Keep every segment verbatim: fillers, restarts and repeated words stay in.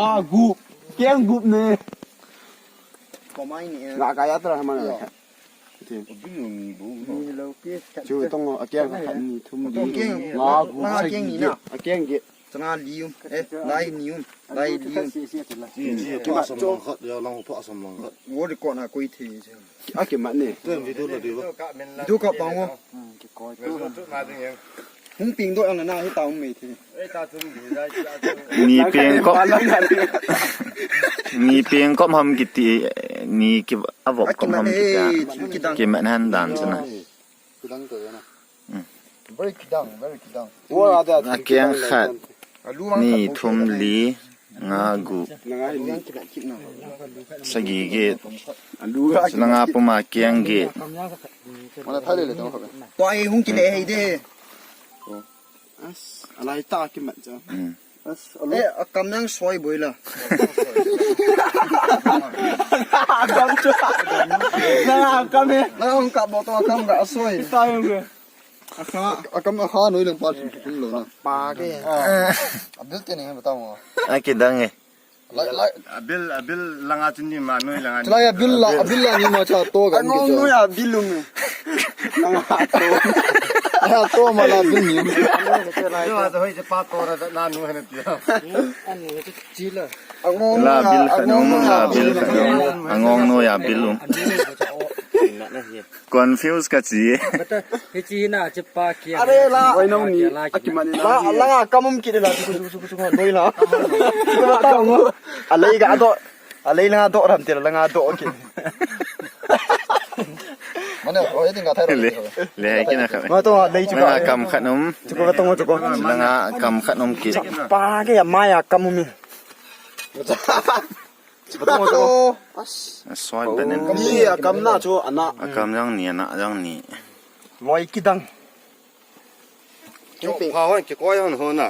Agu, keng gup ne. Komai ni. Nga kaya tra hama na. Ti. Ni lo pi. Chu tong a keng khat ni thum li. Nga gu sa keng ni na. A keng ge. Changa li um. Eh, lai ni um. Lai li um. Ji, ji, pa som lang khat, ya lang pa som lang khat. Wo de ko na koi the. A kimat ne. Ten video la de ba. Video ka pa ngo. Hung ping doh ang na hi ta um mei the. Ni peng kop, ni peng kop ham kiti, ni ki avop kop ham kiti. Kimat han dan sana. Kidang to na. Very kidang, very kidang. A keng khat, ni thum li, nga gu, sagi get, langa puma keng get. Mana thale le tong khabe. Tua e hung kile hei de. As, alai ta kimat cha. As, alo. Eh, akam nang soi boi la. Akam chu. Nang akam e. Nang kap bo to akam ga soi. Ta yong ge. Akha. Akam akha noi lang pa thum lo na. Pa ke. Abil te ne ba ta mo. A kidang e. Lai, lai. Abil, abil langa chun ni ma noi langa. Chulai abil la, abil la ni ma cha to ga ni. Noi abil um. Langa to. A to ma la abil ni. Yo a hoi je pa to ra na nu hena ti. Ani chi la. Angong la abil khat um, la abil khat um. Angong noi abil um. Confuse ka chi. Bata, hichi na chi pa kia. Are la. Wai nong ni. Akiman la. La, la kam um kit la. Chu, chu, chu, chu, chu, doi la. Alei ga do. Alei la do ram te la nga do kit. Mana, oh, ini ga thai. Le, le, kina khat. Ma to, lei chu. Nga kam khat um. Chu ko tong chu ko. Nga kam khat um kit. Pa ke ya ma ya kam um. Soi benen. Ni akam na chu ana. Akam jong ni, ana jong ni. Loi kidang. Pha hon kikoi hon hon na.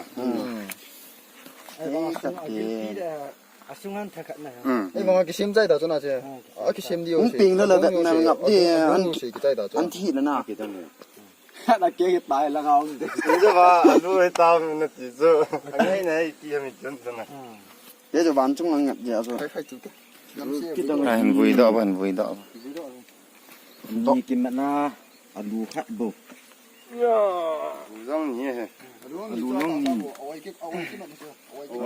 Asung han thakhat na. Ei, mama kisim chai ta chu na che. A kisim di o. Ping la la na ngap di an. An thi la na. Ana ke ke tai la ngau de. Ni ja ba, alu he ta na ti chu. Angai na he ti ha mi chun chun na. Ye jo ban chung lang ngat ja chu. Khai khai chu ke. Hin vui do, hin vui do. Ni ki mana alu khat bo. Ya. Alu jong ni he. Alu jong ni.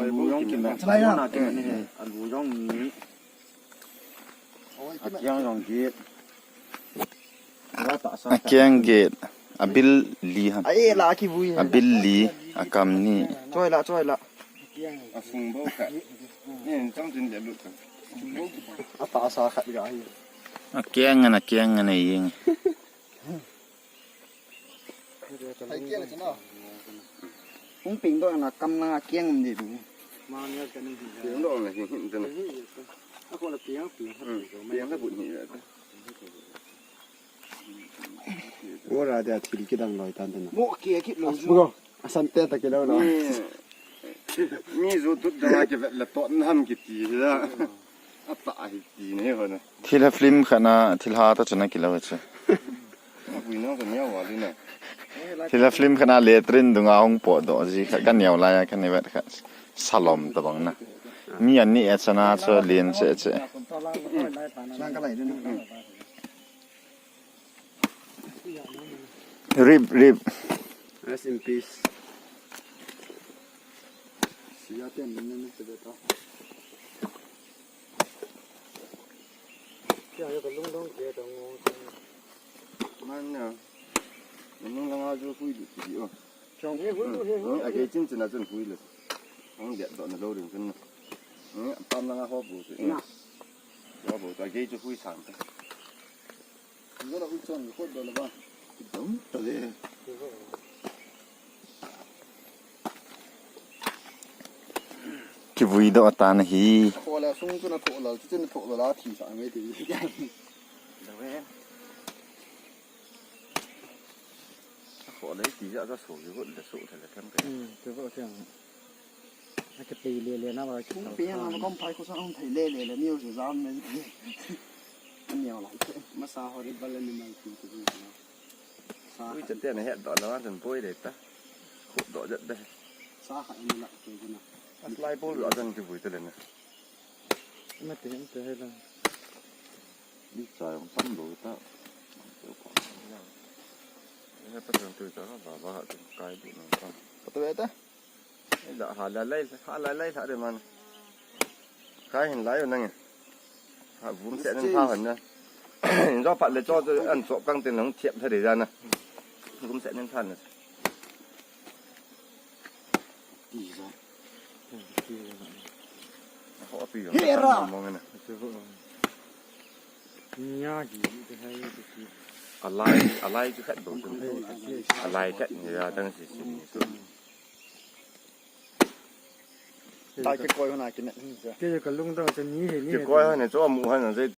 Alu jong ki mana. Alu jong ni he. Alu jong ni. Akiang jong ki. Akiang get, abil li ham. Ai, la kivui. Abil li, akam ni. Choi la, choi la. Asung bo ka. Ni chong tin de lut ka. Ata sa khat ga hi. Akiang ngan, akiang ngan ai yeng. Hung ping doh na kam na kiang um di tu. Ping doh na hin hin tu na. Ako la piang, piang. Hmm, piang la but ni la. Ora dia thil kidang loi tan tu na. Mo kia kit lo. Bro, asan te ta kidang loi. Mi, mi ju tut dang a kivet la tot na ham kiti la. Ata hi ti ne ho na. Thilha film khat na, thilha ta chuna kilo chu. Thilha film khat na latrine dunga hung potdoh ji khat ka neo lai a ka ni vet khat. Salom tabang na. Mi ani e chana chu len che che. Rip, rip. Rest in peace. Sia ten min ne te beta. Kia yo ka lungdong kia ka ngong. Man na. Nung langa jo hui du ti o. Chong he hui du he hui. A ke chin chin a chun hui le. Ong dia do na lo ring chun. Pam langa ho bu. Na. Ho bu ta ke chu hui sang ta. Kivui doh atan ahi. Kho le sung chu na thoh lal, chu na thoh lal a thi sa ngai ti. Kho le ti ja ka so ki got le so thele tham ka. Hmm, tu ko tiang. A ke pe le le na ba ki. Pe na ma kom phai ko sa hung thei le le le ni o se jam ne. Ani o lai ke. Ma sa ho ri bal ni mai ti tu. Sa. Ui, chan te na het doh na, chan poi de ta. Khu doh jat de. Sa kha ni la ke na. Aslai bol ajan kivui tale na. Mate, mate, hai lang. Di cha jong sam lo ta. Ina pa tun tu ta ba ba ha tu kai di na ta. Patu eta? Ila ha la lai, ha la lai ha de man. Kai hin lai nang. Ha vum se nen tha han na. In jo pat le cho cho an cho kang ten nang thiap tha de ja na. Vum se nen tha na. Ti ja. Ho pi jo. Hera. Mong na. Nya hi te hai te ki. Alai, alai chu khat bou chu. Alai khat ni ja tang si si ni tu. Ai, kikoi hona kinet hin sa. Ke ka lungdong te ni he ni he. Kikoi hona chu amu hona jai